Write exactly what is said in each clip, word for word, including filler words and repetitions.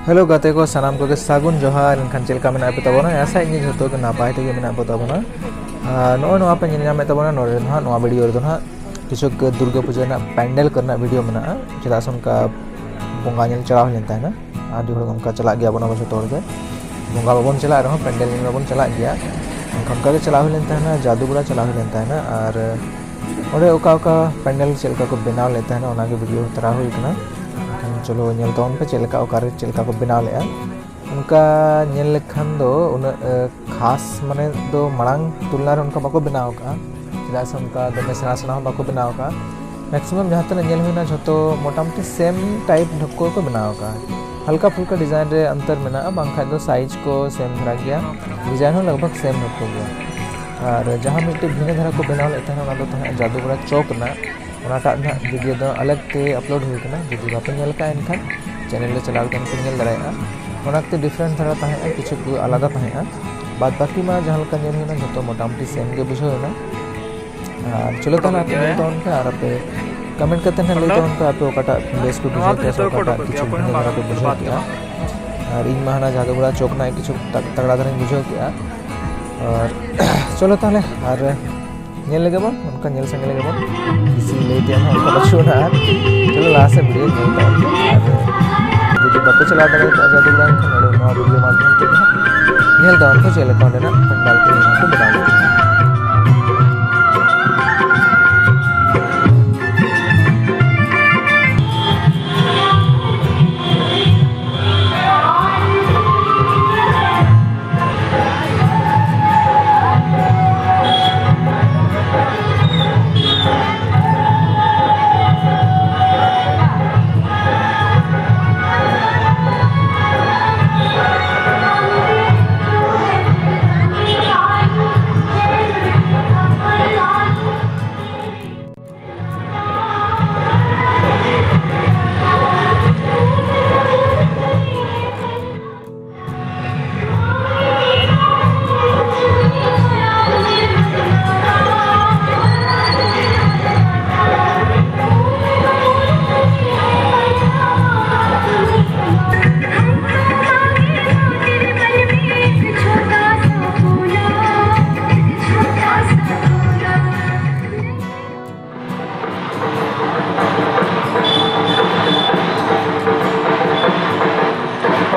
Hello ᱜᱟᱛᱮ ᱠᱚ, ᱥᱟᱱᱟᱢ ᱠᱚᱜᱮ ᱥᱟᱹᱜᱩᱱ ᱡᱚᱦᱟᱨ᱾ ᱮᱱᱠᱷᱟᱱ ᱪᱮᱫ ᱞᱮᱠᱟ ᱢᱮᱱᱟᱜ ᱯᱮ ᱛᱟᱵᱚᱱᱟ? ᱟᱥᱟᱭᱮᱫ ᱟᱹᱧ ᱡᱷᱚᱛᱚ ᱜᱮ ᱱᱟᱯᱟᱭ ᱛᱮᱜᱮ ᱢᱮᱱᱟᱜ ᱯᱮ ᱛᱟᱵᱚᱱᱟ᱾ ᱟᱨ ᱱᱚᱜᱼᱚᱭ ᱱᱚᱣᱟ ᱯᱮ ᱧᱮᱞ ᱧᱟᱢᱮᱫ ᱛᱟᱵᱚᱱᱟ, ᱱᱚᱰᱮ ᱫᱚ ᱦᱟᱸᱜ, ᱱᱚᱣᱟ ᱵᱷᱤᱰᱤᱭᱳ ᱨᱮᱫᱚ ᱦᱟᱸᱜ ᱠᱤᱪᱷᱩ ᱫᱩᱨᱜᱟᱹ ᱯᱩᱡᱟᱹ ᱨᱮᱱᱟᱜ ᱯᱮᱱᱰᱮᱞ ᱠᱚᱨᱮᱱᱟᱜ ᱵᱷᱤᱰᱤᱭᱳ ᱢᱮᱱᱟᱜᱼᱟ᱾ ᱪᱮᱫᱟᱜ ᱥᱮ ᱚᱱᱠᱟ ᱵᱚᱸᱜᱟ ᱧᱮᱞ ᱪᱟᱞᱟᱣ ᱦᱩᱭ ᱞᱮᱱ ᱛᱟᱦᱮᱱᱟ᱾ ᱟᱹᱰᱤ ᱦᱚᱲ ᱚᱱᱠᱟ ᱪᱟᱞᱟᱜ ᱜᱮᱭᱟ ᱵᱚᱱ ᱟᱵᱚ ᱡᱷᱚᱛᱚ ᱦᱚᱲ ᱜᱮ᱾ ᱵᱚᱸᱜᱟ ᱵᱟᱵᱚᱱ ᱪᱟᱞᱟᱜ ᱨᱮᱦᱚᱸ ᱯᱮᱱᱰᱮᱞ ᱧᱮᱞ ᱢᱟᱵᱚᱱ ᱪᱟᱞᱟᱜ ᱜᱮᱭᱟ᱾ ᱮᱱᱠᱷᱟᱱ ᱚᱱᱠᱟ ᱜᱮ ᱪᱟᱞᱟᱣ ᱦᱩᱭ ᱞᱮᱱ ᱛᱟᱦᱮᱱᱟ, ᱡᱟᱫᱩᱜᱚᱲᱟ ᱪᱟᱞᱟᱣ ᱦᱩᱭ ᱞᱮᱱ ᱛᱟᱦᱮᱱᱟ᱾ ᱟᱨ ᱚᱸᱰᱮ ᱚᱠᱟ ᱚᱠᱟ ᱯᱮᱱᱰᱮᱞ ᱪᱮᱫ ᱞᱮᱠᱟ ᱠᱚ ᱵᱮᱱᱟᱣ ᱞᱮᱫ ᱛᱟᱦᱮᱱᱟ, ᱚᱱᱟᱜᱮ ᱵᱷᱤᱰᱤᱭᱳ ᱦᱟᱛᱟᱲᱟᱣ ᱦᱩᱭ ᱠᱟᱱᱟ᱾ ᱮᱱᱠᱷᱟᱱ ᱪᱚᱞᱚ ᱧᱮᱞ ᱛᱟᱵᱚᱱ ᱯᱮ ᱪᱮᱫ ᱞᱮᱠᱟ ᱚᱠᱟᱨᱮ ᱪᱮᱫ ᱞᱮᱠᱟ ᱠᱚ ᱵᱮᱱᱟᱣ ᱞᱮᱫᱼᱟ᱾ ᱚᱱᱠᱟ ᱧᱮᱞ ᱞᱮᱠᱷᱟᱱ ᱫᱚ ᱩᱱᱟᱹᱜ, ᱮ, ᱠᱷᱟᱥ ᱢᱟᱱᱮ ᱫᱚ ᱢᱟᱲᱟᱝ ᱛᱩᱞᱚᱱᱟ ᱨᱮ ᱚᱱᱠᱟ ᱵᱟᱠᱚ ᱵᱮᱱᱟᱣ ᱟᱠᱟᱫᱼᱟ᱾ ᱪᱮᱫᱟᱜ ᱥᱮ ᱚᱱᱠᱟ ᱫᱚᱢᱮ ᱥᱮᱬᱟ ᱥᱮᱬᱟ ᱦᱚᱸ ᱵᱟᱠᱚ ᱵᱮᱱᱟᱣ ᱟᱠᱟᱫᱼᱟ᱾ ᱢᱮᱠᱥᱤᱢᱟᱢ ᱡᱟᱦᱟᱸ ᱛᱤᱱᱟᱹᱜ ᱧᱮᱞ ᱦᱩᱭᱱᱟ, ᱡᱷᱚᱛᱚ ᱢᱚᱴᱟᱢᱩᱴᱤ ᱥᱮᱢ ᱴᱟᱭᱤᱯ ᱰᱷᱚᱠᱚ ᱠᱚ ᱵᱮᱱᱟᱣ ᱟᱠᱟᱫᱼᱟ᱾ ᱦᱟᱞᱠᱟ ᱯᱷᱩᱞᱠᱟ ᱰᱤᱡᱟᱭᱤᱱ ᱨᱮ ᱚᱱᱛᱚᱨ ᱢᱮᱱᱟᱜᱼᱟ, ᱵᱟᱝᱠᱷᱟᱱ ᱫᱚ ᱥᱟᱭᱤᱡᱽ ᱠᱚ ᱥᱮᱢ ᱫᱷᱟᱨᱟ ᱜᱮᱭᱟ, ᱰᱤᱡᱟᱭᱤᱱ ᱦᱚᱸ ᱞᱟᱜᱽ ᱵᱷᱟᱜᱽ ᱥᱮᱢ ᱰᱷᱚᱠᱚ ᱜᱮᱭᱟ᱾ ᱟᱨ ᱡᱟᱦᱟᱸ ᱢᱤᱫᱴᱮᱱ ᱵᱷᱤᱱᱟᱹ ᱫᱷᱟᱨᱟ ᱠᱚ ᱵᱮᱱᱟᱣ ᱞᱮᱫ ᱛᱟᱦᱮᱱᱟ, ᱚᱱᱟ ᱫᱚ ᱛᱟᱦᱮᱸᱫ ᱡᱟᱫᱩᱜᱚᱲᱟ ᱪᱚᱠ ᱨᱮᱱᱟᱜ᱾ ᱚᱱᱟᱴᱟᱜ ᱱᱟᱦᱟᱜ ᱵᱷᱤᱰᱤᱭᱳ ᱫᱚ ᱟᱞᱟᱜᱽ ᱛᱮ ᱟᱯᱞᱳᱰ ᱦᱩᱭ ᱠᱟᱱᱟ᱾ ᱡᱩᱫᱤ ᱵᱟᱯᱮ ᱧᱮᱞ ᱠᱟᱜᱼᱟ, ᱮᱱᱠᱷᱟᱱ ᱪᱮᱱᱮᱞ ᱨᱮ ᱪᱟᱞᱟᱣ ᱠᱟᱛᱮ ᱯᱮ ᱧᱮᱞ ᱫᱟᱲᱮᱭᱟᱜᱼᱟ᱾ ᱚᱱᱟ ᱠᱚᱛᱮ ᱰᱤᱯᱷᱟᱨᱮᱱᱴ ᱫᱷᱟᱨᱟ ᱛᱟᱦᱮᱸᱜᱼᱟ, ᱠᱤᱪᱷᱩ ᱠᱚ ᱟᱞᱟᱫᱟ ᱛᱟᱦᱮᱸᱜᱼᱟ᱾ ᱵᱟᱫ ᱵᱟᱠᱤ ᱢᱟ ᱡᱟᱦᱟᱸ ᱞᱮᱠᱟ ᱧᱮᱞ ᱦᱩᱭᱱᱟ, ᱡᱷᱚᱛᱚ ᱢᱚᱴᱟᱢᱩᱴᱤ ᱥᱮᱢ ᱜᱮ ᱵᱩᱡᱷᱟᱹᱣ ᱮᱱᱟ᱾ ᱟᱨ ᱪᱚᱞᱚ ᱛᱟᱦᱚᱞᱮ ᱟᱯᱮ ᱧᱮᱞ ᱛᱟᱵᱚᱱ ᱯᱮ ᱟᱨ ᱟᱯᱮ ᱠᱚᱢᱮᱱᱴ ᱠᱟᱛᱮ ᱱᱟᱦᱟᱜ ᱞᱟᱹᱭ ᱛᱟᱵᱚᱱ ᱯᱮ, ᱟᱯᱮ ᱚᱠᱟᱴᱟᱜ ᱵᱮᱥ ᱯᱮ ᱵᱩᱡᱷᱟᱹᱣ ᱠᱮᱜᱼᱟ ᱥᱮ ᱚᱠᱟᱴᱟᱜ ᱠᱤᱪᱷᱩ ᱵᱷᱤᱱᱟᱹ ᱫᱷᱟᱨᱟ ᱯᱮ ᱵᱩᱡᱷᱟᱹᱣ ᱠᱮᱜᱼᱟ᱾ ᱟᱨ ᱤᱧ ᱢᱟ ᱦᱟᱱᱟ ᱡᱟᱫᱩᱜᱚᱲᱟ ᱪᱚᱠ ᱨᱮᱱᱟᱜ ᱠᱤᱪᱷᱩ ᱛᱟᱜ-, ᱛᱟᱜᱲᱟ ᱫᱷᱟᱨᱟᱧ ᱵᱩᱡᱷᱟᱹᱣ ᱠᱮᱜᱼᱟ᱾ ᱟᱨ ᱪᱚᱞᱚ ᱛᱟᱦᱚᱞᱮ ᱟᱨ ᱧᱮᱞ ᱞᱮᱜᱮ ᱵᱚᱱ, ᱚᱱᱠᱟ ᱧᱮᱞ ᱥᱟᱸᱜᱮ ᱞᱮᱜᱮ ᱵᱚᱱ᱾ ᱵᱮᱥᱤ ᱞᱟᱹᱭ ᱛᱮᱭᱟᱜ ᱦᱚᱸ ᱚᱱᱠᱟ ᱵᱟᱹᱪᱩᱜ ᱟᱱᱟ᱾ ᱟᱨ ᱪᱚᱞᱚ ᱞᱟᱦᱟ ᱥᱮᱫ ᱵᱷᱤᱰᱤᱭᱳ ᱧᱮᱞ ᱛᱟᱵᱚᱱ ᱯᱮ᱾ ᱟᱨ ᱡᱩᱫᱤ ᱵᱟᱯᱮ ᱪᱟᱞᱟᱣ ᱫᱟᱲᱮ ᱠᱟᱣᱫᱟ ᱡᱟᱫᱩᱜᱚᱲᱟ, ᱮᱱᱠᱷᱟᱱ ᱱᱚᱰᱮ ᱱᱚᱣᱟ ᱵᱷᱤᱰᱤᱭᱳ ᱢᱟᱫᱽᱫᱷᱚᱢ ᱛᱮᱜᱮ ᱦᱟᱸᱜ ᱧᱮᱞ ᱛᱟᱵᱚᱱ ᱯᱮ ᱪᱮᱫ ᱞᱮᱠᱟ ᱚᱸᱰᱮᱱᱟᱜ ᱯᱟᱱᱰᱟᱞ ᱠᱚ ᱡᱟᱦᱟᱸ ᱠᱚ ᱵᱮᱱᱟᱣ ᱞᱮᱫᱟ᱾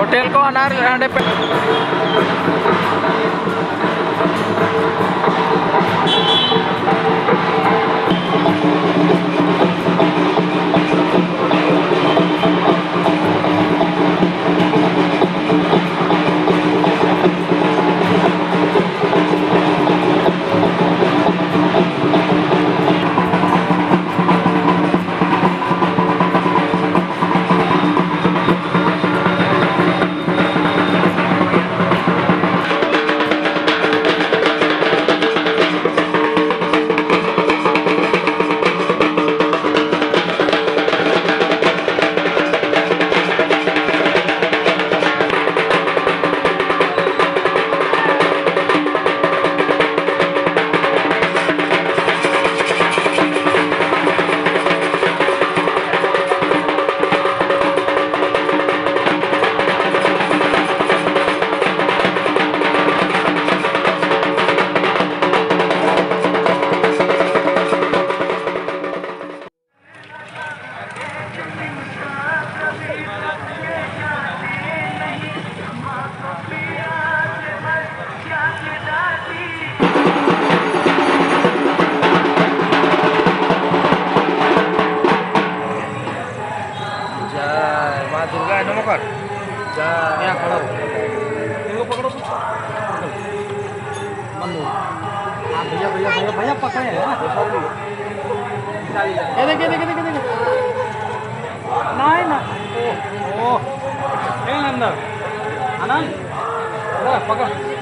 ᱦᱳᱴᱮᱞ ᱠᱚ ᱦᱟᱱᱟ ᱦᱟᱸᱰᱮ ᱯᱮ- जय माँ दुर्गा, नमोकार। जय। यहाँ खड़ा हो। इनको पकड़ो तो। मनु। हाँ, भैया, भैया, भैया, भैया पकड़े हैं। ये देख, ये देख, ये देख, ये देख। नहीं ना। ओह, ओह। ए, अंदर। आनंद, अंदर, पकड़।